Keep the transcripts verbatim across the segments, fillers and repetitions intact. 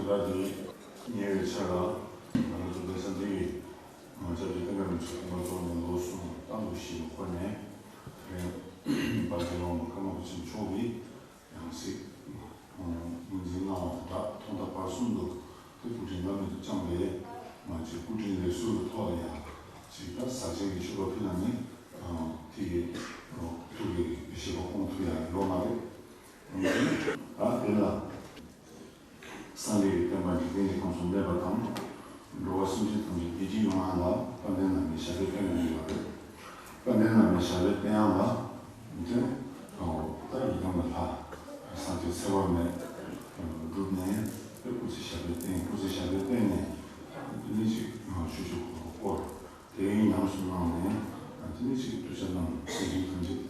ད་དེ་ཉེ་བའི་ཆར་ལ་ང་ཚོ་བོད་ས་འདི་གི་སྐྱབས་རྗེ་ཀུན་དགའ་རིན་པོ་ཆེ་སྐུ་ངོ་ཐོག་ནས་ལོ་གསུམ་གཏན་དུ་བཞེས་པའི་སྐོར་ནས་དེ་རིང་དཔལ་ལྡན་ལྷ་མོ་ཀརྨ་པ་ཆེན་མཆོག་གིས་ཡང་སྲིད་ངོས་འཛིན་གནང་བ་དང་སྦྲགས་ཐོག་མཐའ་བར་གསུམ་དུ་དེ་སྐུ་དྲིན་བླ་མེད་དུ་བསྐྱངས་པས་ང་ཚོའི་སྐུ་དྲིན་ལེགས་གསོལ་གྱི་ཐོག་ལ་ཡང་ཅིག་ད་ཟག་བཅས་ཀྱི་མཆོད་པ་ཕུལ་ན་ནི་དེ་གི་ཐུགས་ཀྱི་བཞེད་པ་སྐོང་ཐུབ་ཡ་ཡོད་མ་རེད། ད་དེ་ལ། སངས་རྒྱས་ཀྱི་བསྟན་པ་འཇིག་རྟེན་གྱི་ཁམས་སུ་གནས་པ་དང་། འགྲོ་བ་སེམས་ཅན་ཐམས་ཅད་བདེ་སྐྱིད་ཡོང་ཡ་ལ་དཔལ་ལྡན་བླ་མའི་ཞབས་པད་བརྟན་ཡོང་གི་ཡོད་རེད། དཔལ་ལྡན་བླ་མའི་ཞབས་པད་བརྟན་ཡ་ལ་དེ་ད་ཡི་དམ་ལ་ལྷ་སངས་རྒྱས་ཚེ་དཔག་མེད་བསྒྲུབས་ནས་སྐུ་ཚེ་ཞབས་པད་བརྟན། སྐུ་ཚེ་ཞབས་པད་བརྟན་ནས་དེ་ནས་ཅིག་ཆོས་ཕྱོགས་སྐོར་དེ་ཉམས་སུ་བླངས་ནས་དེ་ནས་ཅིག་གདུལ་བྱ་རྣམས་སེམས་ཅན་ཐམས་ཅད་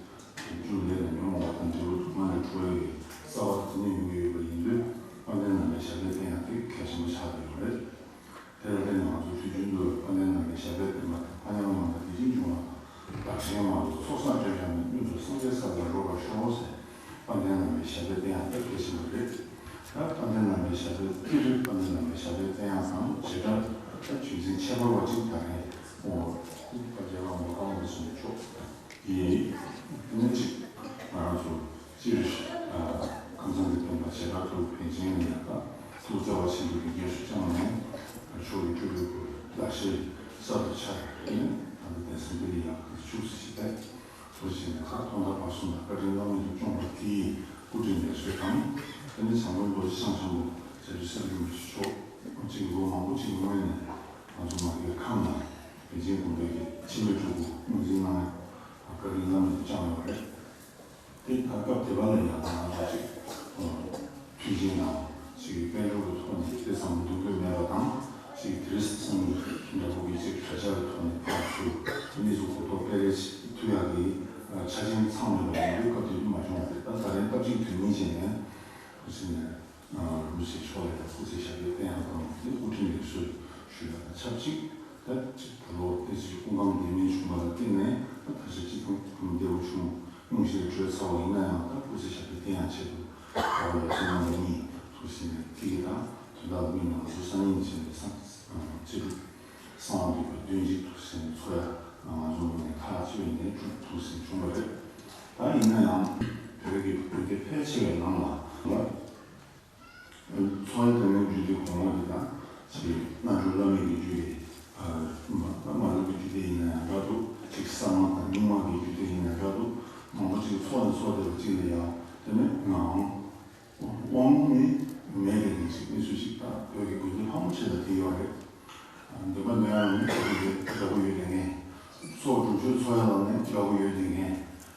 རྒྱུ་ལས་ལ་ཉོན་མོངས་པ་དང་འབྲས་བུ་སྡུག་བསྔལ་ལས་གྲོལ་བའི་རྩ་བ་དེ་ནས་ཡོང་གི་ཡོད་པ་ཡིན་དུས་དཔལ་ལྡན་བླ་མའི་ཞབས་པད་བརྟན་ཡང་དེ་གལ་ཆེན་པོ་ཆགས་ཀྱི་ཡོད་རེད། དེ་ལ་བརྟེན་ནས་ང་ཚོ་དུས་རྒྱུན་དུ་དཔལ་ལྡན་བླ་མའི་ཞབས་པད་བརྟན་པ་དང་ཐ་མཉམ་ངང་དང་བདེ་སྐྱིད་འབྱུང་བ་དང་བདག་གཞན་མང་དུ་ཚོགས་བསགས་སྤྱོད་བྱ་ནི་སྔོན་དུ་སངས་རྒྱས་ས་ལ་རོལ་པར་ཤོག་ཟེར། དཔལ་ལྡན་བླ་མའི་ཞབས་པད་བརྟན་ཡང་དེ་གལ་ཆེན་པོ་རེད། ད་དཔལ་ལྡན་བླ་མའི་ཞབས་པད་ཏི་རུ་དཔལ་ལྡན་བླ་མའི་ཞབས་པད་བརྟན་ཡང་དང་བྱེ་བྲག་ད་རྒྱུ་མཚན་ཁྱད་པར་བ་གཅིག་ད་རེས་འོ་དཔལ་རྒྱལ་བ་མོ་ཀ་མོ་ལ་སོན་ཆོག་ཡིན། དེ་ནས་གཅིག་ང་རང་ཚོ་སྤྱིར་ཁམས་སངས་རྒྱས་སྟོན་པ་བྱེ་བྲག་ཏུ་པཎ་ཆེན་ཡིན་ཡང་དང་ཐུགས་བརྩེ་བ་ཆེན་པོས་རྒྱས་སུ་བསྐྱངས་ནས་ཕྱོགས་ཀྱི་སྤྲུལ་སྐུ་ལ་ཤེས་གསར་དུ་འཆར་ཡིན། ད་ལྟ་གདན་ས་འདི་ལ་ཡང་བཞུགས་སུ་ཞིག་ཐོག་མཐའ་བར་གསུམ་ལ་བཀའ་དྲིན་བླ་མེད་དུ་བསྐྱངས་པ་དེའི་སྐུ་དྲིན་ལེགས་གསོལ་དང་། དེ་ནས་བྱམས་མགོན་རྡོ་རྗེ་འཆང་ཆེན་པོ་རྗེ་བཙུན་སེ་ར་བྱུང་མཆོག་གཅིག་ལོ་མང་པོ་ཅིག་སྔོན་ནས་ང་ཚོ་མ་གིའི་ཁམས་ལ་པཎ་ཆེན་དགོན་པའི་གི་འཆི་མེད་སྤྲུལ་སྐུ་ངོས་འཛིན་གནང་བཀའ་དྲིན་བླ་མེད་དུ་བསྐྱངས་ཡོད་རེད། དེ་ད་སྐབས་དེ་བ་ལ་ཡང་ང་ཚོ་ཅིག་མཐུན་རྐྱེན་དང་ཅིག་དཔལ་འབྱོར་གྱི་ཐོག་ནས་དེ་ཙམ་འདུ་འགོད་མེད་པ་དང་ཅིག་དེ་རིང་སང་ཉིན་འདྲ་པོ་གི་ཅིག་དྲ་རྒྱ་གི་ཐོག་ནས་ཕར་ཚུར་གནས་ཚུལ་གོ་རྟོགས་སྤེལ་རེས་ཐུབ་ཡག་གི་ཆ་རྐྱེན་ཚང་མེད་པ་ཡིན་དུས་སྐབས་དེ་དུས་མ་བྱུང་བ་རེད། ད་ད་རིང་སྟབས་གཅིག་དོན་གཉིས་བྱས་ནས་ཁོ་ཚོ་ནས་རིན་པོ་ཆེ་མཆོག་ལ་ཡང་སྐུ་ཚེ་ཞབས་པད་བརྟན་ཡག་དང་དེ་སྐུ་དྲིན་ལེགས་གསོལ་ཞུ་ཡག་དང་ཆབས་ཅིག་ད་ཅིག་ད་ལོ་དེ་ཅིག་སྐུ་ཁམས་བདེ་མིན་བྱུང་བ་ལ་བརྟེན་ནས་ད་ད་ཆ་སྤྱི་བཏང་ཁམས་བདེ་བོ་བྱུང་། སྙུང་གཞིར་བགྲོད་ཚར་བ་ཡིན་ན་ཡང་ད་སྐུ་ཚེ་ཞབས་པད་བརྟན་ཡག་ཆེད་དུ་ད་བར་ལ་བསོད་ནམས་ལ་གཉིས་ཐུགས་ཟིན་ནས་ཐིག་གི་དང་དོན་དག་དབུས་ནས་ང་ཚོ་སང་ཉིན་བྱས་ནས་སང་ཚེ་སྒྲུབ་གསང་བ་འདུས་པ་བདུན་གཅིག་ཐུགས་ཟིན་ཚོགས་ཡ་ང་ཚོ་ངོས་ནས་ཐག་གཅོད་ནས་ཐུགས་ཟིན་བྱུང་བ་རེད། ད་ཡིན་ན་ཡང་བོད་ཀྱི་བོད་སྡེ་ཕལ་ཆེ་བའི་ནང་ལ་ལ། ཚོགས་ཡ་དེ་ནས་རྒྱུད་སྡེ་གོང་འོག་དེ་དང་ཅིག་རྣལ་འབྱོར་བླ་མེད་ཀྱི་རྒྱུད་སྡེ། མ་མ་ལུག་གི་རྒྱུད་སྡེ་ཡིན་ན་ཡང་འདྲ་འདུག་ཅིག་གསར་མ་དང་རྙིང་མ་གི་རྒྱུད་སྡེ་ཡིན་ན་འདྲ་འདུག་མང་པོ་ཅིག་ཚོགས་ནས་ཚོགས་བསྡད་པ་ཅིག་ལ་ཡང་དེ་ནས་ངའང་དབང་ལུང་ནི་མེད་པའི་ནང་ཞིག་གནས་ཚུལ་ཞིག་ད་བོད་ཀྱི་དགོན་སྡེ་ཕལ་མོ་ཆེ་ལ་དེ་ཡོད་རེད། འདོད་པ་ནོན་ཡང་ནི་ཁོ་ཚོ་འདྲ་པོ་ཡོད་དེ་ངས། སྲོག་སྒྲུབ་མཆོད་འཚོགས་ཡ་ལ་ནི་འདྲ་པོ་ཡོད་དེ་ངས།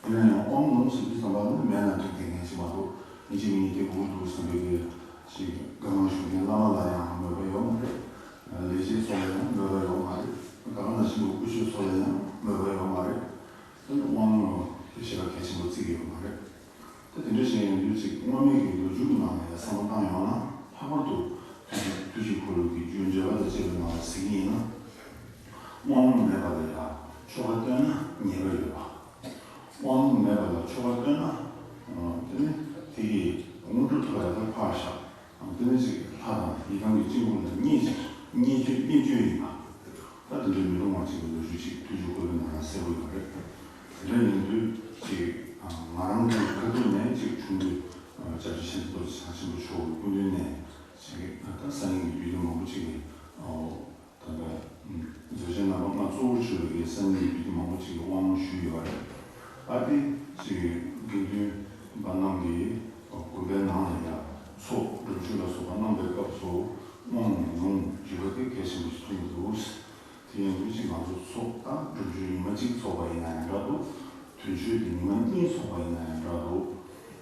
ཡིན་ན་ཡང་དབང་ལུང་ཟེར་དུས་ཙམ་པ་ལ་ནི་མེད་ན་འགྲིག་དེ་ངས་ཅི་མ་གཏོགས་མི་གཅིག་མི་གཉིས་དེ་འུ་ཐུག་བསམ་པའི་གི་ཅིག་དགའ་སྣང་ཞུ་མཁན་བླ་མ་ལ་ཡང་མོས་པ་ཡོད་མ་རེད། ལས་བྱེད་ཚོ་ལ་ཡང་མོས་པ་ཡོད་མ་རེད། ད་ག་ནང་བཞིན་དུ་སྐུ་མཆེད་ཚོ་ལ་ཡང་མོས་པ་ཡོད་མ་རེད། དབང་ལུང་དེ་ཞེ་དྲག་གལ་ཆེན་པོ་བརྩི་གི་ཡོད་མ་རེད། ད་དེ་འདྲ་ཞིག་ཡིན་དུས་ཅིག་སྔོན་མའི་གི་ལོ་རྒྱུས་ཀྱི་ནང་ནས་བསམ་བློ་བཏང་ཡོང་ན་ལྷག་པར་དུ་དུས་ཀྱི་དུས་ཀྱི་འཁོར་ལོ་གི་རྒྱུད་འགྲེལ་པ་དང་བཅས་པའི་ནང་ལ་གཟིགས་ཡིན་ན། དབང་ལུང་མེད་པ་ལ་ཡང་ཆོ་ག་བཏོན་ན་ཉེས་པ་ཡོད་པ། དབང་ལུང་མེད་པ་ལ་ཆོ་ག་བཏོན་ན། དེ་ནི་དེ་ཡི་དངོས་གྲུབ་ཐོབ་ཡ་ལ་ཕར་བཞག་དེ་ནི་ཅིག་ལྷ་དང་ཡི་དམ་གྱི་སྤྱི་བོ་ལ་བརྙས་ཀྱི་བརྙས་བཅོས་བརྙས་བཅོས་ཡིན་པ། ད་དེ་འདྲའི་མི་རུང་བ་ཅིག་གི་ལོ་རྒྱུས་ཅིག་དུས་ཀྱི་འཁོར་ལོའི་ནང་ན་གསལ་པོ་ཡོད་རེད། དེ་འདྲ་ཡིན་དུས་ཅིག་ང་རང་གི་ཁ་ཐུག་ནས་ཅིག་ཆུང་དུས་སྐྱབས་རྗེ་མཁྱེན་བརྩེ་རྡོ་རྗེ་འཆང་ཆེན་པོ་མཆོག་གི་སྐུ་མདུན་ནས་ཅིག་ད་སང་ཉིན་གྱི་དུས་དེབ་མང་པོ་ཅིག་གི་ད་ལྟ་རྫོགས་ཆེན་རྣམ་པ་ལྔ་གཙོ་བོར་གྱུར་པའི་སང་ཉིན་གྱི་དུས་དེབ་མང་པོ་ཅིག་གི་དབང་ཞུས་ཡོད་རེད། ཨ་ཏི་ཅིག་དགེ་འདུན་པ་རྣམས་ཀྱིས་དགོན་པའི་ནང་ལ་ཡང་ཚོགས་སྒྲུབ་མཆོད་ལ་སོགས་པ་གནང་པའི་སྐབས་སུ་དབང་ལུང་ཞུ་བ་དེ་གལ་ཆེན་པོ་ཞིག་མཐོང་གི་འདུག་དེ་ཡིན་དུས་ཅིག་ང་ཚོ་ཚོགས་དང་སྒྲུབ་མཆོད་ཉི་མ་གཅིག་ཚོགས་པ་ཡིན་ན་ཡང་འདྲ་འདུག་དུས་མཆོད་དེ་ཉི་མ་གཉིས་ཚོགས་པ་ཡིན་ན་ཡང་འདྲ་འདུག་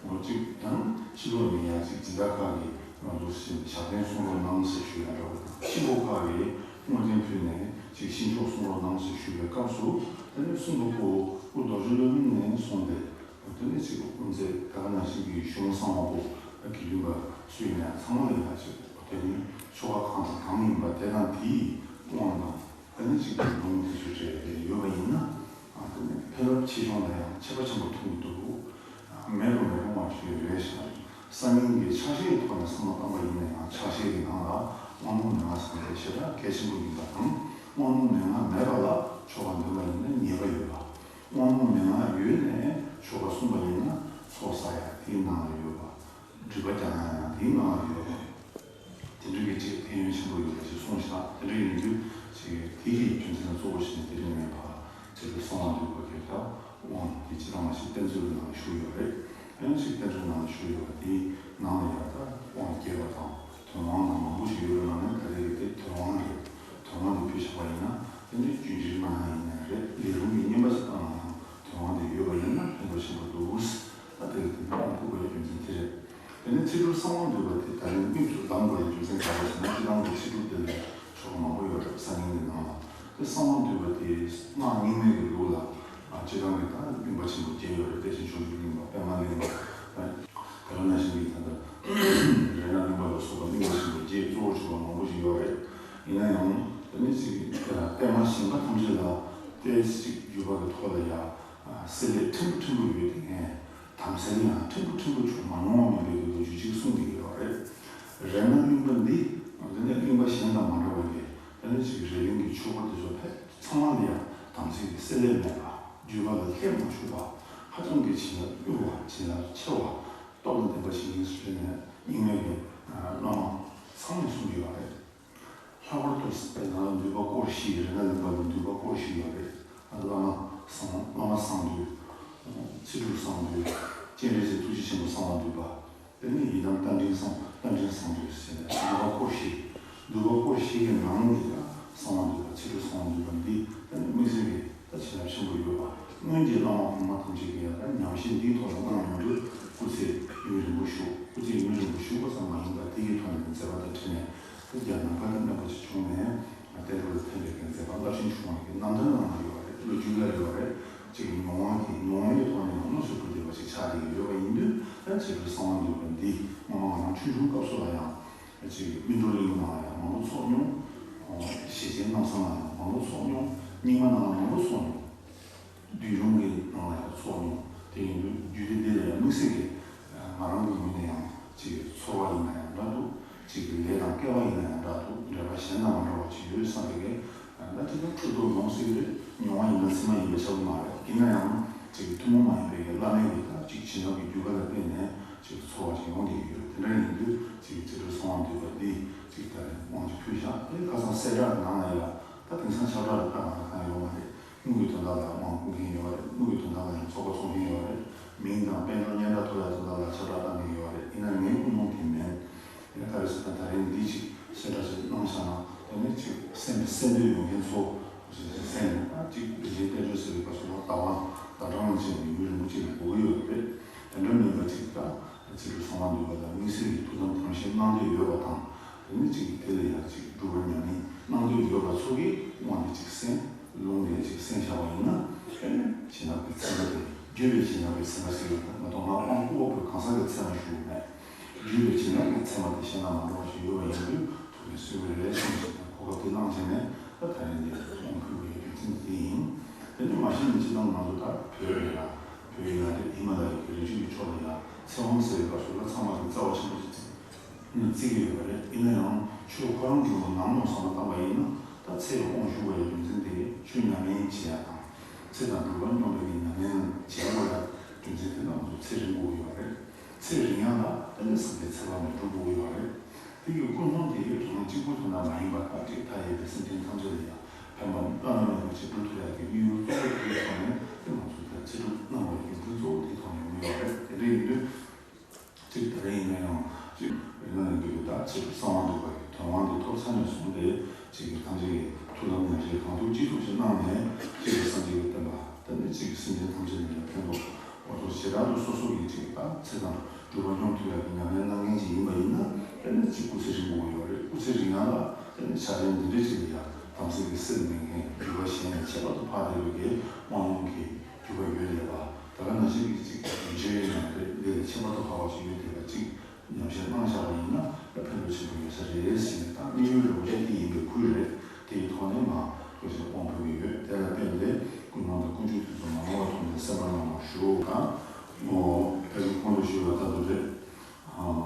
འོ་གཅིག་དང་ཕྱི་ལོགས་ནས་ཡང་གཅིག་སྦྱིན་བདག་ཁག་གིས་ང་ཚོ་ཞལ་འདོན་གསུང་རོགས་གནང་ཞེས་ཞུ་ཡ་འདྲ་བོ་དང་ཕྱི་ལོགས་ཁག་གིས་བསྔོ་རྟེན་ཕུལ་ནས་གཅིག་ཤིང་མཆོག་གསུང་རོགས་གནང་ཞེས་ཞུ་བའི་སྐབས་སུ་དེ་ནས་གསུང་དུ་ཁོ་སྐུ་རྡོ་རྗེ་སློབ་དཔོན་ནས་གསུངས་ཏེ་དེ་ནས་གཅིག་དབུ་མཛད་ད་ག་ནང་བཞིན་གྱི་གཞུང་གསང་བ་པོ་དགེ་འདུན་པ་སུ་ཡིན་ན་ཚང་མ་ལ་ཡང་གཅིག་དེ་ནས་ཆོ་ག་གང་དང་གང་ཡིན་པ་དེ་དང་དེའི་དབང་དང་། ཨ་ནི་གཅིག་གི་ལུང་དེ་ཚོ་སྤྲད་དེ་ཡོད་པ་ཡིན་ན། ཨ་དེ་ནི་ཕན་རླབས་ཆེ་ཆུང་ལ་ཡང་ཁྱད་པར་ཆེན་པོ་མཐོང་གི་འདུག་ཨ་མེད་དུ་མི་རུང་བ་ཞིག་རེད་ཤག་སང་ཉིན་གྱི་ཕྱག་བཞེས་ཐོག་ནས་བསམ་བློ་བཏང་པ་ཡིན་ན་ཡང་ཕྱག་བཞེས་ཀྱི་ནང་ལ་དབང་ལུང་མན་ངག་ཟེར་བ་དེ་ཞེ་དྲག་གལ་ཆེན་པོ་ཡིན་པ་དང་། དབང་ལུང་མན་ངག་མེད་པ་ལ་ཆོ་ག་འདོན་པ་ཡིན་ན་ཉེས་པ་ཡོད་པ། དབང་ལུང་མན་ངག་ཡོད་ནས་ཆོ་ག་གསུངས་པ་ཡིན་ན་ཚོགས་བསགས་ཡ་དེའི་ནང་ལ་ཡོད་པ། སྒྲིབ་པ་སྦྱང་ཡ་ཡང་དེའི་ནང་ལ་ཡོད་པ། དེ་འདྲ་གི་ཅིག་ཕན་ཡོན་ཆེན་པོ་ཡོད་པ་ཞིག་གསུངས་ཤག་དེ་འདྲ་ཡིན་དུས་ཅིག་དེ་གི་རྒྱུ་མཚན་ལ་གཙོ་བོ་བྱས་ནས་དེ་རིང་ངས་ཕར་ཚིག་གྲུབ་གསང་བ་འདུས་པ་གི་ད་དབང་དེ་སྤྱིར་བཏང་མ་ཞིག་བསྟན་འཛིན་གྱི་ནང་ལ་བཞུགས་ཡོད་རེད། ཡང་ཅིག་བསྟན་འཛིན་ནང་ལ་བཞུགས་ཡོད་པ་དེའི་ནང་ལ་ཡང་ད་དབང་རྒྱས་པ་དང་དོན་དབང་དང་མང་པོ་ཞིག་ཡོད་པའི་ནང་ནས་ད་རེས་ཀྱི་དེ་དོན་དབང་རེད། དོན་དབང་དེ་ཕུལ་བཞག་པ་ཡིན་ན་དེ་འདྲའི་རྒྱུན་འཁྱེར་གནང་ཡ་ཡིན་ནའི་རེད། ལས་རུང་གི་བསྙེན་པ་ཞིག་བཏང་ན་ཡང་དོན་དབང་དེ་ཡོད་པ་ཡིན་ན་ཕན་ཐོགས་ཆེན་པོ་འདུག་ད་དེ་དབང་ཕུལ་དགོས་ཡ་རྒྱུ་མཚན་དེ་རེད། དེ་ནས་ཚིག་གྲུབ་གསང་བ་འདུས་པ་དེ་ད་རིང་དམིགས་སུ་བསྡམས་དགོས་ཡ་རྒྱུ་མཚན་ག་རེ་ཟེར་ན། སྤྱིར་བཏང་གི་ཚིག་གྲུབ་དེ་ལ་ཆོ་ག་མང་པོ་ཡོད་རེད། གསར་རྙིང་གི་ནང་ལ་དེ་གསང་བ་འདུས་པ་དེ་སྔགས་རྙིང་མའི་གི་ལུགས་ལ་སྤྱིར་བཏང་གི་ད་གླིང་པ་ཆེན་པོ་བརྒྱད་ཡོད་རེད། དེ་བཞིན་ཆོས་འབྱུང་གླིང་པ་པདྨ་གླིང་པ། ད་ག་ནང་བཞིན་གྱི་ད་ལྟ་རཏྣ་གླིང་པ་ལ་སོགས་པ་གླིང་པ་ཆེན་པོ་བརྒྱད་གཙོ་བོར་གྱུར་པ་མང་པོ་ཞིག་ཡོད་རེད། ཡིན་ན་ཡང་དེ་ནི་ཅིག་པདྨ་གཞན་པ་ཐམས་ཅད་ལ་ཏོག་ཙམ་ཅིག་བརྒྱུད་པ་གི་ཐོག་ལ་ཡ་བསྲེ་ལྷད་ཕྲན་བུ་ཕྲན་བུ་ཡོད་དེ། ངས་དམ་སེལ་ཡང་ཕྲན་བུ་ཕྲན་བུ་བྱུང་མ་མྱོང་བ་མིན་པའི་ལོ་རྒྱུས་ཅིག་གསུངས་བསྡད་ཀྱི་ཡོད་རེད། རཏྣ་གླིང་པ་འདི་འདི་ནི་གླིང་པ་གཞན་དང་མ་འདྲ་བ་ཡི་དེ་ནི་ཅིག་རཏ་གླིང་གི་ཆོས་སྐོར་དེ་ཚོ་ཕལ་ཚང་མ་ལ་ཡང་དམ་ཚིག་གི་བསྲེ་ལྷད་མེད་པ། བརྒྱུད་པ་ལ་ལྷད་མ་ཞུགས་པ། ཧ་ཅང་གི་བྱིན་རླབས་མྱུར་བ། བྱིན་རླབས་ཆེ་བ། སྟོབས་དང་ལྡན་པ་ཞིག་ཡིན་ཟེར་ནས་རྙིང་མའི་གི་བླ་མ་ཚང་མས་གསུངས་ཀྱི་ཡོད་རེད། ལྷག་པར་དུ་དཔེར་ན་འདུས་པ་སྐོར་བཞི། རཏྣ་གླིང་པ་ལ་འདུས་པ་སྐོར་བཞི་ཡོད་རེད། བླ་མ་གསང་བླ་མ་གསང་འདུས། ཚིག་གྲུབ་གསང་འདུས། སྤྱན་རས་གཟིགས་ཐུགས་རྗེ་ཆེན་པོ་གསང་བ་འདུས་པ། དེ་ནས་ཡི་དམ་རྟ་མགྲིན་གསང་རྟ་མགྲིན་གསང་འདུས་ཟེར་ནས་འདུས་པ་སྐོར་བཞི། འདུས་པ་སྐོར་བཞི་གི་ནང་ནས་ཡང་གསང་བ་འདུས་པ། ཚིག་གྲུབ་གསང་བ་འདུས་པ་འདི་དེ་ནས་དམིགས་བསལ་གྱི་ད་བྱིན་རླབས་ཆེན་པོ་ཡོད་པ། སྔོན་གྱི་བླ་མ་གོང་མ་ཐམས་ཅད་ཀྱིས་ཡང་ད་ཉམས་བཞེས་འདིའི་ཐོག་ལ་གནང་མྱོང་དུས་སྐུ་ཚེ་ཡུན་རིང་པོ་བཞུགས། སྐུ་ཚེ་ཡུན་རིང་པོ་བཞུགས་པ་ཙམ་མ་ཡིན་པར་དེ་ཡི་ཐོག་ནས་མཛད་པ་དང་འཕྲིན་ལས་དེ་རྒྱ་ནམ་མཁའ་དང་མཉམ་པ་ཞིག་བྱུང་ནས། བསྟན་འགྲོ་ལ་ཕན་པའི་གི་མཛད་པ་རླབས་ཆེན་བྱུང་བ་གི་རྣམ་ཐར་ནང་ལ་ཡོད་པ་རེད། ལོ་རྒྱུས་ལ་ཡོད་པ་རེད། གཅིག་གི་མྱོང་བ་གི་མྱོང་བའི་ཐོག་ནས་ཡང་དངོས་སུ་གོ་བདེ་བ་ཞིག་ཆགས་བསྡད་ཀྱི་ཡོད་པ་ཡིན་དུས། ད་ཚིག་གྲུབ་གསང་བ་འདུས་པ་འདི་སྔོན་མ་ང་རང་ཆུང་ཆུང་སྐབས་སུ་ལ་ཡང་གཅིག་གི་སྨིན་གྲོལ་གླིང་ནང་ལ་ཡང་མང་པོ་ཚོགས་མྱོང་། ཞེ་ཆེན་རྣམ་གསུམ་ལ་ཡང་མང་པོ་ཚོགས་མྱོང་། རྙིང་མ་ནང་ལ་མང་པོ་ཚོགས་མྱོང་། བསྡུས་ལུང་གི་ནང་ལ་ཡང་ཚོགས་མྱོང་། དེ་ཡིན་དུས་རྒྱུད་སྡེ་འདི་ལ་ཡང་དམིགས་བསལ་གྱི་ང་རང་གི་ངོས་ནས་ཡང་ཅིག་ཚོར་བ་ཡིན་ན་ཡང་འདྲ་འདུག་ཅིག་གི་ལས་དང་སྐལ་བ་ཡིན་ན་ཡང་འདྲ་འདུག་འགྲེལ་པ་གཞན་དང་མ་འདྲ་བ་ཅིག་ཡོད་བསམ་པའི་གི་ད་དེ་ལ་འཁྲུལ་རྟོག་ཡོང་སྲིད་ཀྱི་རེད། མྱོང་བ་ཡིན་ན་ཚད་མ་ཡིན་པའི་ཆ་ལུགས་མ་རེད། ཡིན་ན་ཡང་ཅིག་གི་ཐུན་མོང་མ་ཡིན་པའི་གི་བླ་མའི་གི་ད་ཅིག་བྱིན་རླབས་ཀྱི་རྒྱུ་སྐར་ལ་བརྟེན་ནས་ཅིག་ཚོར་བ་ཅིག་ཡོང་བསྡད་ཀྱི་ཡོད། དེ་འདྲ་ཡིན་དུས་ཅིག་ཚིག་གྲུབ་གསང་བ་འདུས་པ་འདི་ཅིག་ད་རེས་དབང་ཅིག་ཕུལ་བཞག་དེ་ཁ་སང་གསལ་བསྒྲགས་ནང་ལ་ཡ་ད་དེང་སང་ཁྱབ་བསྒྲགས་ལ་ལྟ་མ་ལྟ་གང་ཡོད་མ་རེད། དངུལ་གྱི་དོན་དག་ལ་དབང་བསྐུར་མཁན་ཡོད་རེད། དངུལ་གྱི་དོན་དག་ལ་ཡང་ཚོགས་པ་ཚོགས་མཁན་ཡོད་རེད། མིང་དང་དཔལ་འབྱོར་སྙན་གྲགས་ཐོབ་ཡག་དོན་དག་ལ་ཁྱབ་བསྒྲགས་བཏང་མཁན་ཡོད་རེད། ཡིན་ན་ཡང་ངའི་ཀུན་སློང་དེ་མིན། དེ་ནས་ག་རེ་ཟེར་ན་ད་རེས་འདི་ཅིག་གསལ་བསྒྲགས་ཅིག་གནང་བཞག་ན་དེ་ནས་ཅིག་གསན་གསན་འདོད་ཡོད་མཁན་ཚོ་གསན་ནས་ད་ཅིག་དེ་བཞིན་བསྟན་བཅོས་ཟེར་བའི་སྐབས་སུ་ལ་ཟླ་བ་ཟླ་གྲངས་ལ་བྱས་ནས་ཡུན་རིང་པོ་ཅིག་ལ་འགོར་གྱི་ཡོད་རེད། དེ་འདྲ་མིན་པ་ཅིག་ད་ཚིག་གྲུབ་གསང་བ་འདུས་པ་ལ་དམིགས་བསལ་གྱི་ཐུགས་དམ་དམ་བཞེས་གནང་འདོད་ཡོད་པ་དང་། དེ་ནས་ཅིག་དེ་ལ་ཡང་ཅིག་སྒྲུབ་པ་ཉམས་ལེན་གནང་འདོད་ཡོད་པ་ཚོ་གིས་དབང་དེ་ཅིག་གསན། ལུང་དེ་ཅིག་གསན་བཞག་པ་ཡིན་ན། ཨེ་བྱིན་རླབས་ཀྱི་ཚད་མ་དེ་བརྒྱུད་པའི་བྱིན་རླབས་ཀྱི་ཚད་མ་ཟེར་ཡོད་པ་མ་གཏོགས་ང་དབང་བསྐུར་བ་པོའི་གང་ཟག་གི་ཚད་མ་ཞུ་གི་མེད། བརྒྱུད་པའི་བྱིན་རླབས་ཀྱི་ཚད་མ་དེ་གཞན་དང་མ་འདྲ་བ་ཞིག་ཡོད་པ་ཡིན་དུས་ཐུགས་ཀྱི་གསོལ་བའི་རས་ཆེན་ཞིག་དང་གོ་སྐབས་དེ་གནང་བྱས་ནས་ད་ད་རེས་འདིར་དབང་ཕུལ་བའི་རྒྱུ་མཚན་དེ་ཡིན། དེ་ནས་མ་གཞི་ནས་སྤྱིར་བཏང་ང་ཚོ་ད་བོད་རེད་ལ། བོད་ཡིན་ན་རེད། ཧི་མ་ལ་ཡའི་རི་ཆུ་ཡི་ཕྱོགས་ལ་ཡང་ཚེ་དབང་ཟེར་བའི་སྐབས་སུ་ལ་ཚང་མ་གི་རྩ་བ་ཆེན་པོ་ཞིག་བརྩི་གི་ཡོད་པ་རེད། ཡིན་ན་ཡང་ཆོས་ཁོ་རང་གི་ངོ་ནང་ནས་བསམ་བློ་བཏང་པ་ཡིན་ན། ད་ཚེ་ཡི་དབང་ཞུ་བ་ཡི་རྒྱུ་མཚན་དེ་ཆོས་ཉམས་ལེན་བྱེད་ཡ་དང་། ཚེ་དང་སྒྲུབ་པ་སྙོམས་པའི་གི་ཉམས་ལེན་བྱེད་དགོས་ཡ་རྒྱུ་མཚན་དེ་ལ་ང་ཚོ་ཚེ་རིང་དགོས་ཀྱི་ཡོད་རེད། ཚེ་རིང་ཡ་ལ་དེ་ནི་སངས་རྒྱས་ཚེ་དཔག་མེད་སྒྲུབ་དགོས་ཀྱི་ཡོད་རེད། དེ་ཡི་ཀུན་སློང་དེ་རང་གཅིག་པུ་དོན་དག་མ་ཡིན་པར་ད་ཅིག་མཐའ་ཡས་པའི་སེམས་ཅན་ཐམས་ཅད་ལ་ཡང་ཕན་པ་བླ་ན་མེད་པ་ཅིག་སྒྲུབ་ཐུབ་ཡ་གི་དམིགས་ཡུལ་གཙོ་བོ་དེ་ཡི་ཐོག་ནས་དེ་ང་ཚོ་ད་ཚེ་སྒྲུབ་གནང་བའི་རྒྱུ་མཚན་གཙོ་བོ་དེ་ཐོག་ནས་ཡོང་གི་ཡོད་རེད། དེ་འདྲ་ཡིན་དུས། གཅིག་ད་རེས་ཡིན་ན་ཡང་གཅིག་རིག་གནས་ལས་འགུལ་གྱི་ད་ཆེད་དུ་གསང་བ་འདུས་པ་ཡི་དོན་དབང་འདི་ཐོབ་ཚར་ནས་བཟུང་སྟེ་གཅིག་གིས་ཐམས་ཅད་ཀྱི་ཐུགས་དམ་ཉམས་བཞེས་གང་ཐུབ་ཅི་ཐུབ་ཞིག་གནང་ནས་གཅིག་གིས་སངས་རྒྱས་ཀྱི་བསྟན་པ་དེ་ནས་གཅིག་གིས་སེམས་ཅན་ཐམས་ཅད་ལ་ཡང་ཕན་ཐོགས་འོ་ཐོག་བྱེ་བྲག་ཏུ་སོ་སོ་གིས་གཅིག་ད་ཚེ་དང་སྒྲུབ་པ་སྙོམས་ཐུབ་ཡག་གི་ཉམས་ལེན་གནང་མཁན་ཅིག་ཡིན་པ་ཡིན་ན་དེ་ནས་གཅིག་སྐུ་ཚེ་རིང་པོ་ཡོད་རེད། སྐུ་ཚེ་རིང་ཡག་ལ་དེ་ནས་ཕྱག་ལེན་འདི་འདྲ་ཅིག་ལ་ཡང་དམ་ཚིག་གི་སེལ་མེད་མཁན་རྒྱུད་པ་གཞན་ནས་ཁྱད་པར་དུ་འཕགས་བསྡད་པའི་གི་དབང་ལུང་གི་རྒྱུད་པ་ཡོད་ལས་པ། ད་ག་ནང་བཞིན་གྱི་གཅིག་རྒྱུད་ཆེན་ཡིན་ན་རེད། འདི་ལས་ཁྱད་པར་དུ་འཕགས་པ་ཞིག་ཡོད་བསྡད་པ་གཅིག་ཉམས་བཞེས་གནང་བཞག་པ་ཡིན་ན་ད་ཕན་ཐོགས་ཆེན་པོ་ཡོད་ས་རེད་ཟེར་ནས་ད་དམིགས་ཡུལ་རེ་བ་ཞིག་དེ་ཡིན་པའི་ཁུལ་རེད། དེ་ཡི་ཐོག་ནས་མ་སྐུ་ཞབས་དབང་ཕུལ་གྱི་ཡོད། དེ་ལ་བརྟེན་ཏེ་ཀུན་སློང་དང་ཀུན་སྤྱོད་དེ་ཚོ་མ་ནོར་བ་ཐོག་ནས་སེམས་པ་ནང་ལ་ཞུགས་དང་། ཨོ་ཕལ་ཆེར་གོང་དུ་ཞུས་པ་ལྟར་དུ་རེད། ཨ་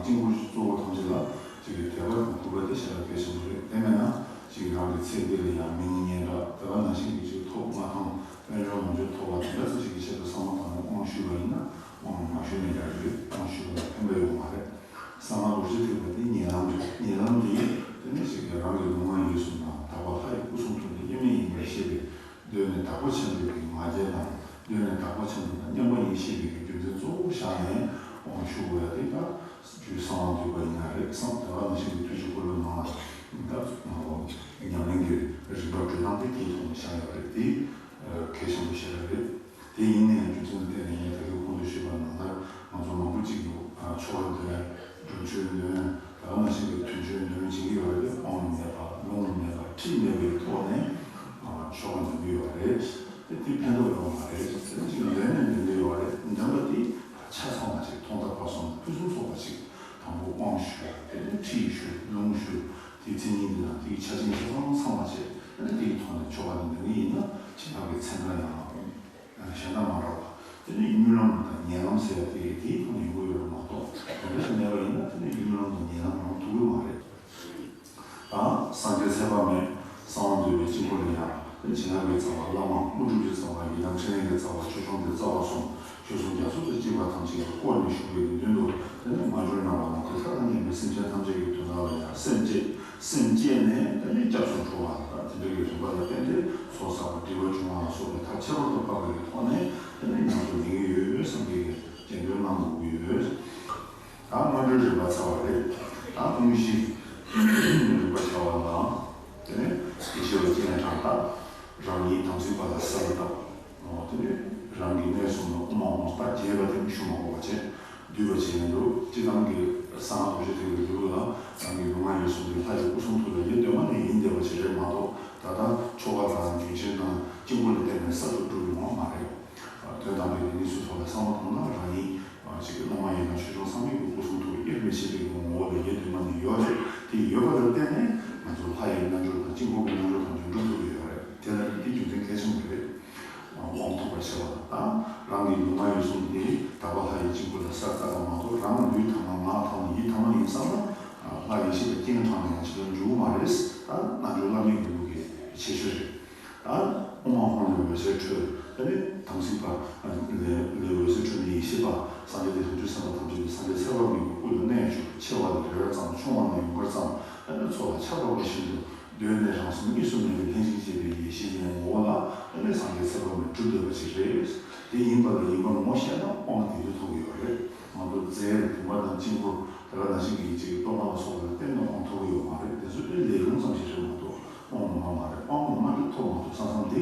དཀྱིལ་འཁོར་གཙོ་བོ་ཐམས་ཅད་ལ་ཅིག་གི་དད་པ་དང་གུས་པ་དེ་ཞེ་དྲག་གལ་ཆེན་པོ་རེད། དེ་མེད་ན་ཅིག་གི་རང་གི་ཚེ་འདི་ལ་ཡང་མི་ངན་སྙན་གྲགས་དེ་ག་ནང་བཞིན་གྱི་ཅིག་ཐོབ་མངའ་ཐང་དཔལ་འབྱོར་ལོངས་སྤྱོད་ཐོབ་པ་དེ་འདྲ་ཚོ་ཞིག་གི་ཆེད་དུ་བསམ་བློ་བཏང་ནས་དབང་ཞུས་པ་ཡིན་ན་དབང་མ་ཞུས་ནས་ཡག་རེད། དབང་ཞུས་པ་ལ་ཕན་པ་ཡོང་མ་རེད། གསང་སྔགས་རྡོ་རྗེ་ཐེག་པ་དེ་ཉེ་ལམ་རེད། ཉེ་ལམ་དེ་དེ་ནི་ཞིག་གི་རང་གི་ལུས་ངག་ཡིད་གསུམ་དང་དག་པ་ལྷ་ཡི་སྐུ་གསུང་ཐུགས་དེ་དབྱེར་མེད་ཡིན་པར་ཤེས་པའི་གདོད་ནས་དག་པ་ཆེན་པོའི་གི་ང་རྒྱལ་དང་གདོད་ནས་དག་པ་ཆེན་པོ་དང་མཉམ་པ་ཡིན་ཤེས་པའི་གི་རྒྱུ་མཚན་གཙོ་བོ་བཞག་ནས་དབང་ཞུ་དགོས་ཡ་དེ་ད་རྒྱུད་གསང་བ་འདུས་པ་ཡིན་ན་རེད། གསང་དེ་ག་ནང་བཞིན་གྱི་ཐུགས་རྗེ་ཆེན་པོའི་ནང་ལ་ད་ཉམས་ལེན་གྱི་རིམ་པ་འགྲོ་སྟངས་དེ་དེའི་ཐོག་ནས་བཞག་ཡོད་རེད། དེ་གལ་ཆེན་པོ་ཞིག་རེད། དེ་ཡིན་ནའི་རྒྱུ་མཚན་དེ་ནི་ངས་ད་གིན་གོང་དུ་ཞུས་པ་ནང་ལྟར་ང་ཚོ་མང་པོ་ཅིག་གིས་ཆོ་ག་འདོན། སྒྲུབ་མཆོད་འདོན། ད་ག་ནང་བཞིན་གྱི་དོན་མཆོད་འདོན་བྱེད་ཀྱི་ཡོད་རེད། དེ་དབང་མེད་པ་ལུང་མེད་པ་ཁྲིམས་མེད་པའི་ཐོག་ནས་ཆོ་ག་འདོན་གྱི་ཡོད་རེད། དེ་དེ་ཕན་ཐོགས་ཡོང་མ་རེད། དེ་ཅིག་འདོན་ནས་འདོན་གྱི་ཡོད་རེད། འདོན་པ་དེ་ཆ་ཚང་བ་ཅིག་ཐོག་མཐའ་བར་གསུམ་ཕུན་སུམ་ཚོགས་པ་ཅིག་དང་པོ་དབང་ཞུ། དེ་ནས་ཁྲིད་ཞུ། ལུང་ཞུ། དེའི་མཚན་ཉིད་འདི་དང་དེའི་ཆ་རྐྱེན་ཆ་ཚང་ཚང་བ་བྱས། དེ་ནས་དེའི་ཐོག་ནས་ཆོ་ག་འདི་འདོན་གྱི་ཡིན་ན་ཁྱེད་རང་གི་མཚན་རྟགས་ཡང་གཞན་དག་མ་འདྲ་བ། དེ་ནས་དབྱེར་མེད་ལམ་དང་ཉེ་ལམ་ཟེར་ཡ་དེ་དེའི་ཐོག་ནས་ཡོང་གི་ཡོད་པ་མ་གཏོགས། དེ་འདྲ་ཞིག་མེད་པ་ཡིན་ན་དེ་ནས་དབྱེར་མེད་ལམ་དང་ཉེ་ལམ་ཡོང་ཐུབ་ཀྱི་མ་རེད། ད་སངས་རྒྱས་ཚེ་དཔག་མེད་གསང་བ་འདུས་པའི་དཀྱིལ་འཁོར་ལ་ཡང་དེ་ནས་བྱིན་རླབས་ཀྱི་རྩ་བ་བླ་མ་དངོས་གྲུབ་ཀྱི་རྩ་བ་ཡི་དམ་འཕྲིན་ལས་ཀྱི་རྩ་བ་ཆོས་སྐྱོང་གི་རྩ་བ་གསུམ། ཆོས་སྲུང་རྒྱ་མཚོ་དང་བཅས་པ་ཐམས་ཅད་ཀྱིས་བསྐོར་ནས་བཞུགས་པའི་མདུན་དུ། དེ་ནས་སྔ་འགྱུར་ནང་བ་ནང་དུ་ཐབས་དང་མཉམ་པའི་སེམས་ཅན་ཐམས་ཅད་ཀྱི་དོན་དག་ལ་ཡང་སེམས་བསྐྱེད། སེམས་བསྐྱེད་ནས་དེ་ནས་སྐྱབས་སུ་འགྲོ་བ་དང་དེ་འདྲ་གི་རིམ་པ་ལ་བརྟེན་ཏེ་ཚོགས་བསགས་པ་སྒྲིབ་པ་སྦྱོང་བ་ལ་སོགས་པའི་ཐབས་ཁྱད་པར་དུ་འཕགས་པའི་ཐོག་ནས་དེ་ནས་ཉམས་སུ་ལེན་གྱི་ཡོད་བསམ་པའི་སྤྱན་འདྲེན་གནང་དགོས་ཀྱི་ཡོད། ད་སྔ་འགྲོའི་རིམ་པ་ཚར་བ་རེད། ད་དངོས་གཞི་རིམ་པ་བྱ་བ་དང་། དེ་ནས་དགེ་བཤེས་པ་སྤྱན་དྲངས་ད་རང་ཉིད་དམ་ཚིག་པ་ལ་གསལ་བཏབ། དེ་ནས་རང་གི་གནས་གསུམ་ལ་དབུ་མ་དབང་པོ་རྒྱས་པ་དེ་ཞུ་མ་དགོས་པ་བྱས་འདུས་པ་བྱས་ནས་འདུག་སྤྱི་བཏང་གི་གསང་སྔགས་རྡོ་རྗེ་ཐེག་པའི་ལུགས་ལ་རང་གི་ལུས་ངག་ཡིད་གསུམ་དེ་ལྷ་ཡི་སྐུ་གསུང་ཐུགས་ལ་ཡེ་གདོད་མ་ནས་ཡིན་བསྡད་པ་ཞིག་རེད་མ་གཏོགས། ད་ལྟ་ཆོ་ག་དང་རྒྱུན་ཆེན་དང་དཀྱིལ་འཁོར་ལ་བརྟེན་ནས་གསར་དུ་སྒྲུབ་ཡོང་བ་མ་རེད། དོན་དམ་པའི་གནས་ཚུལ་ཐོག་ལ་བསམ་བློ་བཏང་ན་རང་ཉིད་ཅིག་གི་བླ་མ་ཡིན་ན་ཆོས་སྐྱོང་ཚང་མའི་སྐུ་གསུང་ཐུགས་དབྱེར་མི་ཕྱེད་པའི་ངོ་བོ་ལ་ཡེ་གདོད་མ་ནས་ཡོད་རེད། དེ་ཡོད་པ་ལ་བརྟེན་ནས་ང་ཚོ་ལྷ་ཡི་རྣལ་འབྱོར་དང་དཀྱིལ་འཁོར་གྱི་རྣལ་འབྱོར་དང་འབྱོར་འགྲོ་ཐུབ་ཀྱི་ཡོད་རེད། དེ་ལ་དེ་རྒྱུ་མཚན་གལ་ཆེན་པོ་རེད། དབང་ཐོབ་པར་བྱ་བ་དང་། རང་གི་ལུས་ངག་ཡིད་གསུམ་དེ་དག་པ་ལྷ་ཡི་དཀྱིལ་འཁོར་ལ་གསལ་བཏབ་པ་མ་གཏོགས་རང་ལུས་ཐ་མ་ངག་ཐ་མ་ཡིད་ཐ་མ་ཡིན་བསམ་ན། ལྷ་ཡེ་ཤེས་དང་སྤྱན་དྲངས་ནས་ཡང་ཅི་ལ་འཇུག་གི་མ་རེད། ད་རྣལ་འབྱོར་བླ་མེད་ཀྱི་ལུགས་ཀྱི་ཁྱད་ཆོས་རེད། ད་དབུ་མ་ཧོ་ནས་འོད་ཟེར་འཕྲོས། དེ་ནས་དམ་ཚིག་པ་ལས་ལས་འོད་ཟེར་འཕྲོས་ནས་ཡེ་ཤེས་པ་སངས་རྒྱས་དེ་ལྷུན་གྱིས་སེམས་དཔའ་ཐམས་ཅད་ཀྱི་སངས་རྒྱས་ཚེ་དཔག་མེད་ཀྱི་སྐུ་ལ་གནས་བྱུང་། ཆེ་བ་ལ་རེ་རེ་ཙམ་ཆུང་བ་ལ་ཡུངས་ཀར་ཙམ། དེ་ནས་ཚོགས་ལ་ཆར་འབབ་པ་བཞིན་དུ་གདོད་ནས་རང་གསུམ་གཉིས་སུ་མེད་པའི་ལྷན་ཅིག་སྐྱེས་པའི་ཡེ་ཤེས་ཀྱི་ངོ་བོ་ལ་དེ་ནས་སངས་རྒྱས་ཚེ་དཔག་མེད་གྲུབ་བསྡད་པ་ཞིག་རེད། དེ་ཡིན་པ་ལ་ཡིན་པ་ངོ་ཤེས་ན་དབང་དེ་དུས་ཐོབ་ཀྱི་ཡོད་རེད། ང་ཚོ་རྫས་བུམ་པ་དང་དཀྱིལ་འཁོར་དེ་ག་ནང་བཞིན་གྱི་ཅིག་རྟོགས་པ་ལ་སོགས་པ་ལ་བརྟེན་ནས་དབང་ཐོབ་ཀྱི་ཡོད་མ་རེད། དེ་ཚོ་དེ་ལས་རུང་ཙམ་ཞིག་རེད་མ་གཏོགས་དབང་ངོ་མ་མ་རེད། དབང་ངོ་མ་དེ་ཐོབ་མ་ཐོབ་བསམ་བསམ་དེ་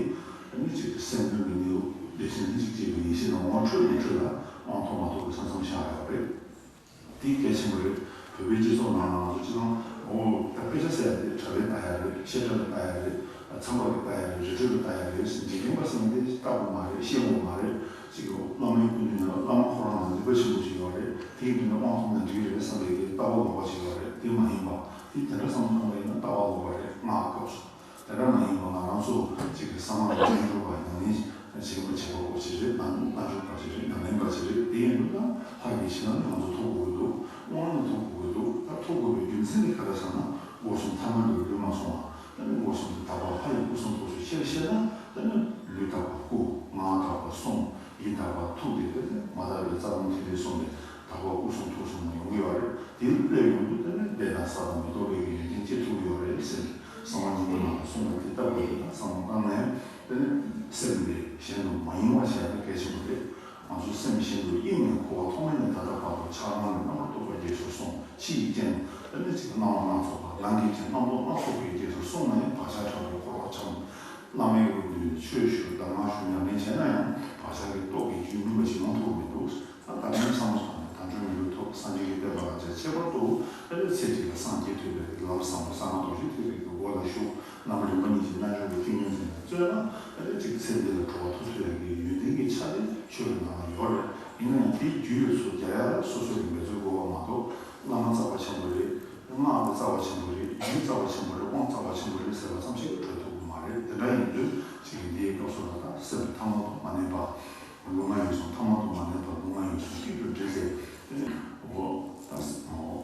ཨ་ནི་ཅིག་སེམས་དོན་གྱི་གནས་ལུགས་བདེ་ཆེན་ལྷན་ཅིག་སྐྱེས་པའི་ཡེ་ཤེས་ལ་ངོ་འཕྲོད་མི་འཕྲོད་ལ་དབང་ཐོབ་མ་ཐོབ་ཀྱི་བསམ་བསམ་བཞག་ཡོད་རེད། དེ་གལ་ཆེན་པོ་རེད། བོད་པའི་སྤྱི་ཚོགས་ནང་ལ་ང་ཚོ་སྤྱི་བཏང་འོ་ད་དཔེ་ཆ་ཟེར་ཡ་དེ་གྲྭ་པས་ལྟ་ཡ་རེད། བཤད་གྲྭ་པས་ལྟ་ཡ་རེད། ཚངས་པ་གིས་ལྟ་ཡ་རེད། རི་ཁྲོད་པས་ལྟ་ཡ་རེད། འཇིག་རྟེན་པ་ཟེར་མཁན་དེ་ལྟ་དགོས་མ་རེད། ཤེས་དགོས་མ་རེད། ཅིག་གི་བླ་མའི་སྐུ་མདུན་ན་བླ་མ་ཁོ་རང་ལ་ནུས་པ་ཆེན་པོ་ཞིག་ཡོད་རེད། དེའི་མདུན་ན་དབང་ཐོབ་ན་འགྲིག་རེད་བསམ་པའི་གི་ལྟ་བ་ལོག་པ་ཞིག་ཡོད་རེད། དེ་མ་ཡིན་པ་དེ་དེ་འདྲ་བསམ་བློ་བཏང་བ་ཡིན་ན་ལྟ་བ་ལོག་པ་རེད། སྔགས་སྐབས་སུ། དེ་འདྲ་མ་ཡིན་པ་ང་རང་ཚོ་གཅིག་གི་གསང་སྔགས་ཀྱི་སྙིང་སྒྲོན་པ་ཉམས་ལེན་བྱེད་པ་བྱེད་པ་པོ་ཅིག་རེད། ན་ན་ཆུང་པ་ཅིག་རེད། ཉམས་ལེན་པ་ཅིག་རེད། དེ་ཡིན་དུས་ད་ལྷ་ཡི་བྱིན་རླབས་ནི་ང་ཚོ་ཐོབ་དགོས་ཀྱི་འདུག་དབང་ནི་ཐོབ་དགོས་ཀྱི་འདུག་ད་ཐོབ་དགོས་པའི་རྒྱུ་མཚན་དེ་ག་རེ་ཟེར་ན་སྒོ་གསུམ་ཐ་མལ་དུ་ལུས་མ་སོང་བ། ད་ནི་སྒོ་གསུམ་དུ་དག་པ་ལྷ་ཡི་སྐུ་གསུང་ཐུགས་སུ་ཆེར་བཤད་ན་ད་ནི་ལུས་དག་པ་སྐུ། ངག་དག་པ་གསུང་། ཡིད་དག་པ་ཐུགས་དེ་དེ་ནི་མ་དག་པའི་རྩ་རླུང་ཐིག་ལེ་གསུམ་ལས་དག་པ་སྐུ་གསུང་ཐུགས་གསུམ་ལ་ཡོང་གི་ཡོད་རེད། དེ་སླེབས་ཡོང་དུས་དེ་ནི་འདས་དང་ས་དང་མི་རྟོག་པའི་གི་ཡོན་ཏན་སྐྱེ་ཐུབ་ཀྱི་ཡོད་རེད་ཟེར་ནས་གསང་བ་སྙིང་པོ་ནང་ལ་གསུངས་པ་དེ་ལྟ་བུ་ཡིན་ན་བསམ་བློ་བཏང་ནས་དེ་ནི་སེམས་དེ་གཞན་དུ་མ་གཡེང་བ་བྱས་ཏེ་གལ་ཆེན་པོ་རེད། ང་ཚོ་སེམས་གཞན་དུ་གཡེང་ནས་འཁོར་བ་ཐོག་མེད་ནས་ད་ལྟ་བར་དུ་ཆགས་སྡང་གི་རྣམ་པར་རྟོག་པའི་རྗེས་སུ་སོང་། ཕྱི་ཡི་རྐྱེན་དེ་ནི་ཅིག་སྣང་བ་སྣ་ཚོགས་དང་ནང་གི་རྐྱེན་རྣམ་རྟོག་སྣ་ཚོགས་པའི་རྗེས་སུ་སོང་ནས་བག་ཆགས་དྲག་པོས་འཁོར་བར་འཁྱམས། བླ་མའི་དབུ་མདུན་ནས་ཆོས་ཞུ་གདམས་ངག་ཞུ་ཉམས་ལེན་བྱས་ན་ཡང་བག་ཆགས་ཀྱི་རྟོག་གེ་རྒྱུན་སྨིན་པ་ཞིག་ཡོང་ཐུབ་མི་འདུག་ད་ལྟ་ངའི་བསམ་བློ་བཏང་ནས་དལ་འབྱོར་མི་ལུས་ཐོབ། སངས་རྒྱས་ཀྱི་བསྟན་པ་ལ་བྱས་ཁྱད་པར་དུ་ཨ་ནི་ཚེ་གཅིག་ལ་སངས་རྒྱས་ཐོབ་པའི་ལམ་བཟང་པོ་གསང་སྔགས་རྡོ་རྗེ་ཐེག་པའི་སྒོ་ལ་ཞུགས། རྣམ་པ་རིམ་པ་གཉིས་ཀྱི་རྣལ་འབྱོར་གྱི་ཏིང་ངེ་འཛིན་ལ་བརྩོན་ན་ཨ་ནི་གཅིག་ཚེ་འདི་ལ་གྲོལ་བ་ཐོབ་ཐུབ་ཡག་གི་ཡོན་ཏན་གྱི་ཆ་དེ་ཆོས་ཀྱི་ནང་ལ་ཡོད་རེད། ཡིན་ན་ཡང་དེའི་རྒྱུ་ཡོད་ཚུལ་རྒྱག་ཡག་ལ་སོ་སོ་གི་འབད་རྩོལ་དགོས་པ་མ་གཏོགས་བླ་མ་རྩ་བ་ཆེན་པོ་རེད། སྔགས་འདི་རྩ་བ་ཆེན་པོ་རེད། རྒྱུད་རྩ་བ་ཆེན་པོ་རེད། དབང་རྩ་བ་ཆེན་པོ་རེད་ཟེར་བ་ཙམ་ཞིག་གིས་གྲོལ་ཐུབ་ཀྱི་མ་རེད། དེ་འདྲ་ཡིན་དུས་ཅིག་གིས་འདིའི་སྐབས་སུ་ལ་ད་སེམས་ཐ་མལ་དུ་མ་གནས་པ། ལུས་ངག་ཡིད་གསུམ་ཐ་མལ་དུ་མ་གནས་པར་ལུས་ངག་ཡིད་གསུམ་གཅིག་ཏུ་དྲིལ་ཏེ། དེ་ནས་འོ་ད་འོ་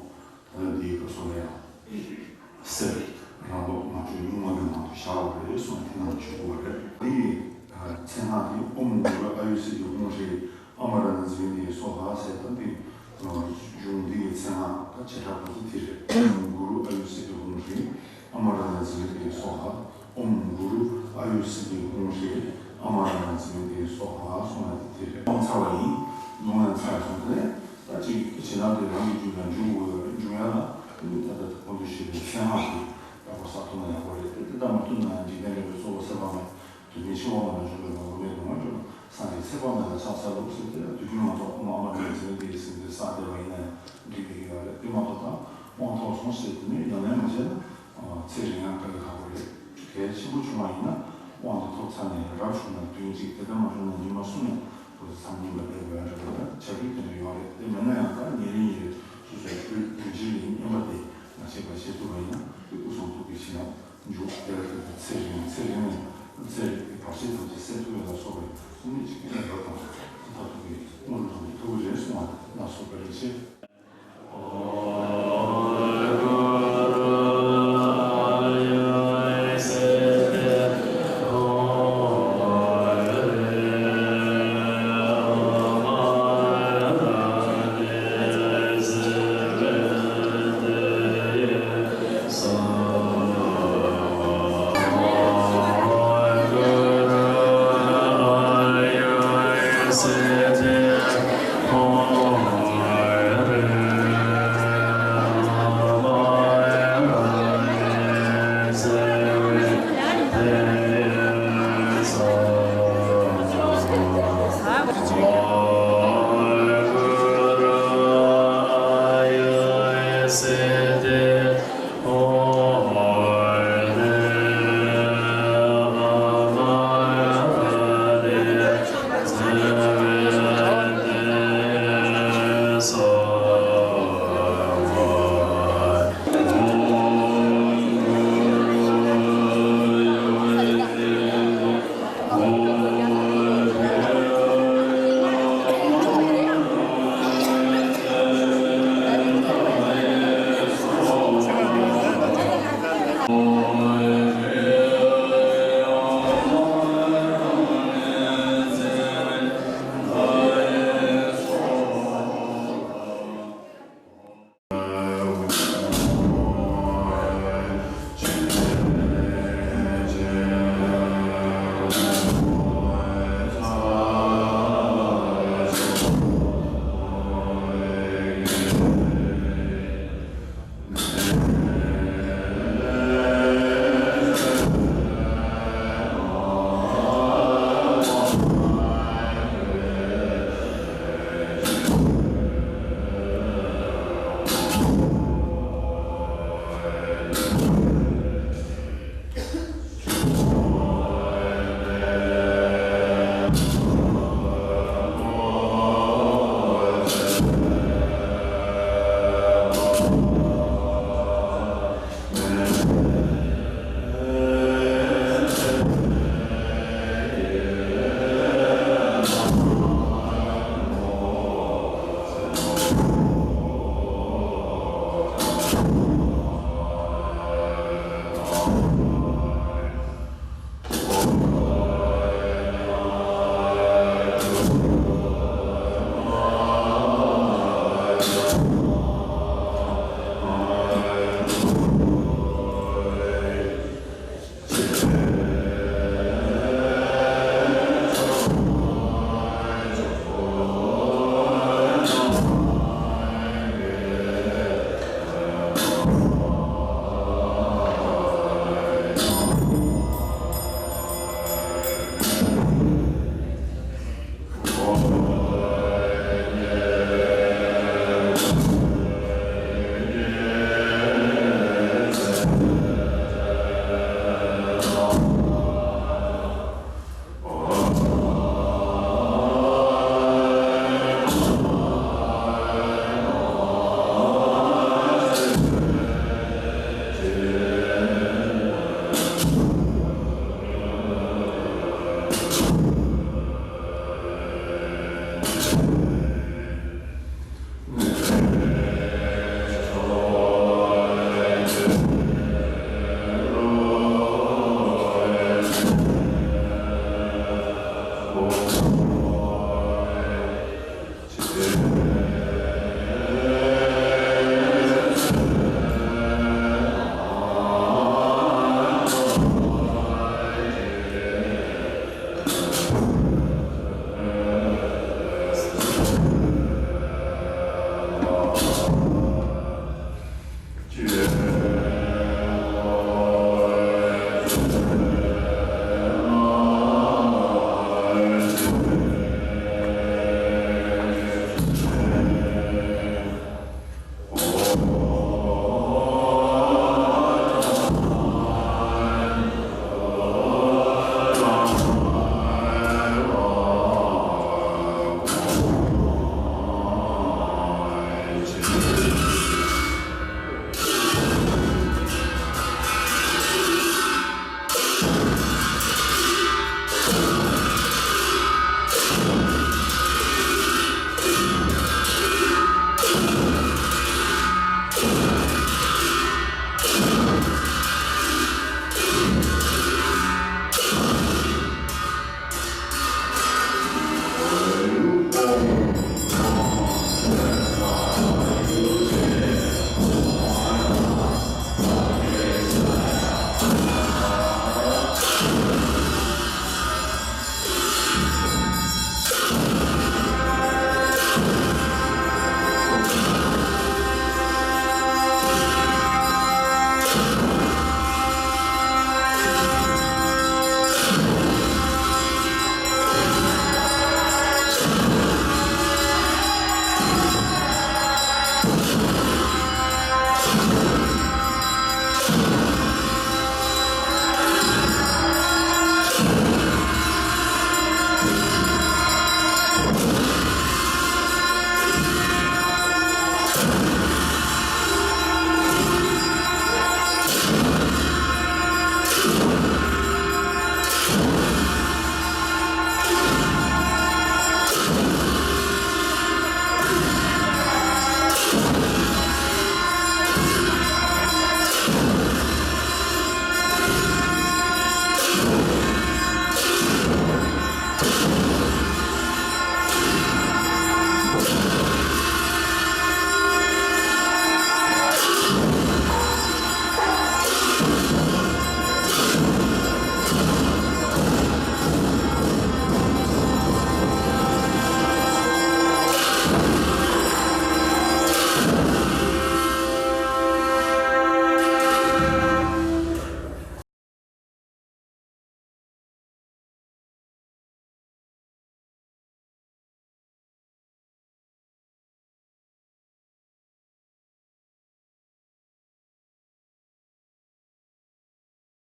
བྱེ་བྲག་པ་དེ་དེ་རེད། ཨོཾ་གུ་རུ་ཨཱ་ཡུ་སིདྡྷི་ཧཱུྃ་ཧྲཱིཿ་ཨ་མ་རཏྣ་ཛི་ཝེ་ཏི་སྭཱ་ཧཱ། ཨོཾ་གུ་རུ་ཨཱ་ཡུ་སིདྡྷི་ཧཱུྃ་ཧྲཱིཿ་ཨ་མ་རཏྣ་ཛི་ཝེ་ཏི་སྭཱ་ཧཱ་གསུངས་ཡ་དེ་དེ་རེད། དབང་ཚར་བ་ཡིན། ལུང་ཡང་ཚར་སོང་། དེ་ནས་ད་ཅིག་བྱེད་ན་དེ་རང་གི་རྒྱུད་ལ་འཇུག་དགོས་པ་རེད། འཇུག་ཡ་ལ་དེ་ནི་ད་ལྟ་གོང་དུ་ཞུས་པའི་གསང་སྔགས་དེ་ཡག་པོ་བསགས་ཐུབ་ན་ཡག་པོ་རེད། དེ་དེ་ལྟ་མ་ཐུབ་ན་འཇིག་རྟེན་འདྲ་བའི་གཙོ་བོ་ཚེ་དཔག་མེད། དུས་མིན་འཆི་བ་མ་ལ་འཇུག་པའི་ངོ་བོ་མེད་དུ་མ་གྱུར། སངས་རྒྱས་ཚེ་དཔག་མེད་ལ་ཕྱག་འཚལ་ལོ་ཟེར་ཏེ། དུས་རྒྱུན་མ་གཏོགས་ཨོཾ་ཨ་མ་རཏྣ་ཛི་ཝེ་ཏི་ཟེར་ཏེ་བསགས་བསྡད་པ་ཡིན་ན་ཡང་འགྲིག་བསྡད་ཀྱི་ཡོད་རེད། དེ་མ་གཏོགས་ད་དབང་ཐོབ་སོང་ཟེར་དེ་ནས་ཉམས་ལེན་མ་བྱས་ན་ཚེ་རིང་ཡང་དཀའ་ལས་ཁག་པོ་རེད། གལ་ཆེན་པོ་བྱུང་བ་ཡིན་ན་དབང་དེ་ཐོབ་ཚར་ནས་རབ་བྱུང་ན་བདུན་གཅིག་དེ་ལྟར་མ་བྱུང་ན་ཉི་མ་གསུམ་ཡང་ཁོ་ཚོ་མཚམས་ཉིན་པ་བསྡད་དགོས་ཡ་འདྲ་པོ་ད་བྱ་རྒྱུ་དེ་འདྲ་ཡོད་རེད། དེ་མེད་ན་ཡང་ད་ཉིན་རེ་ཉིན་རེ།